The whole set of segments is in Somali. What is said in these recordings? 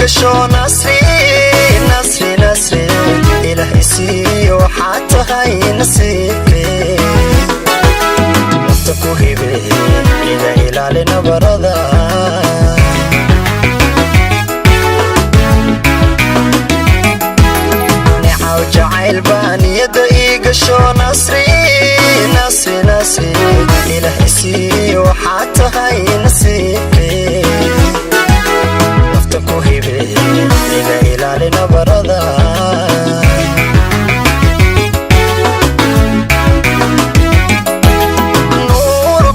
Gasho nasri, nasri, nasri, Ilaah isiiyo waxaad tahay nasiibkee. Nafta ku hibe, iga ilaali nabarada. Necaw jacayl baa niyadda ii gasho nasri, nasri, nasri, Ilaah isiiyo waxaad tahay nasiibkee. Nafta ku hibe, iga ilaali nabarada.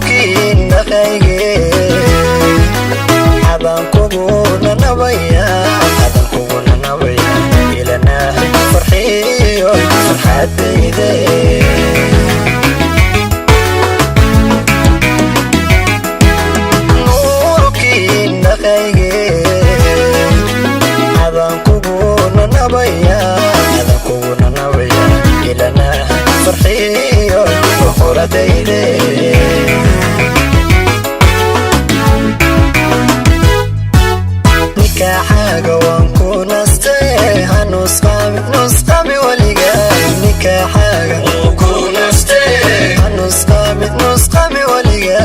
Nuurkiinaqayge adaan kuguna nabaya, adan kuguna nabaya, ilanaahay farxiyo farxadayde. Nuurkiinaqayge adaan kuguna nabaya, adan kuguna nabaya, ilanaahay farxiyo boqoradayde. Nikaaxaaga waan ku nastay, hanusqaami nusqaami weliga. Nikaaxaaga ku nastay, hanusqaami nusqaami weliga.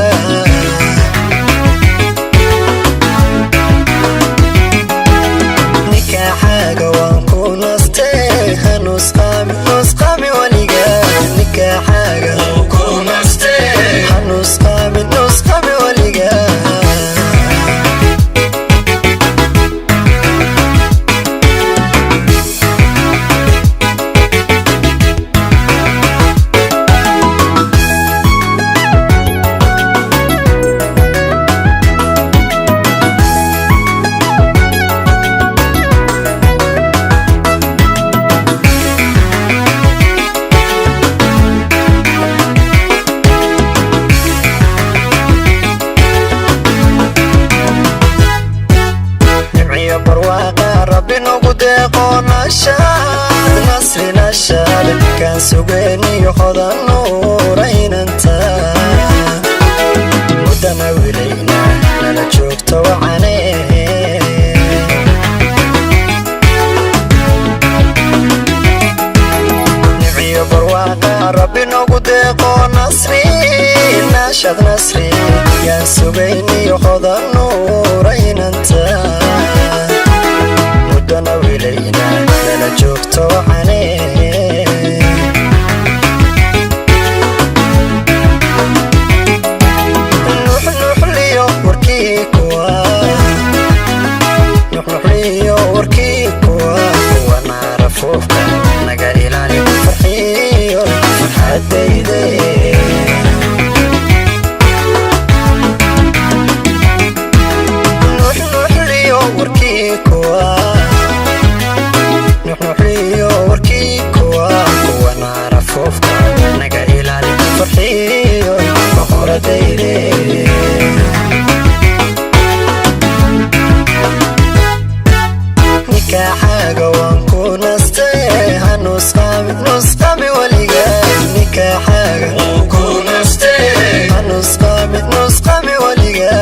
Nikaaxaaga waan ku nastay, hanusqaami nusqaami weliga. Nikaaxaaga ku nastay, hanusqaami nusqaami weliga. Nimciyo barwaaqa Rabbi nagu deeqo, nashaad nasri, nashaad kaan sugeeniyo hodan nuuraynanta muddana wilayna nala joogto wacane. Nimciyo barwaaqa Rabbi nagu deeqo, nasri, nashaad nasri yaan sugayniyo hodan nuuraynanta muddana wilayna nala joogto wacane. Nuxnuxliyo warkii kuwa, nuxnuxliyo warkii kuwa, kuwa naarafuufka naga ilaali farxiyo farxadayde. Nuxnuxliyo warkii kuwa, nuxnuxliyo warkii kuwa, kuwa naarafuufka naga ilaali farxiyo boqoradayde. Nikaaxaaga waan ku nastay, hanusqaami nusqaami weliga. Nikaaxaaga ku nastay, hanusqaami nusqaami weliga.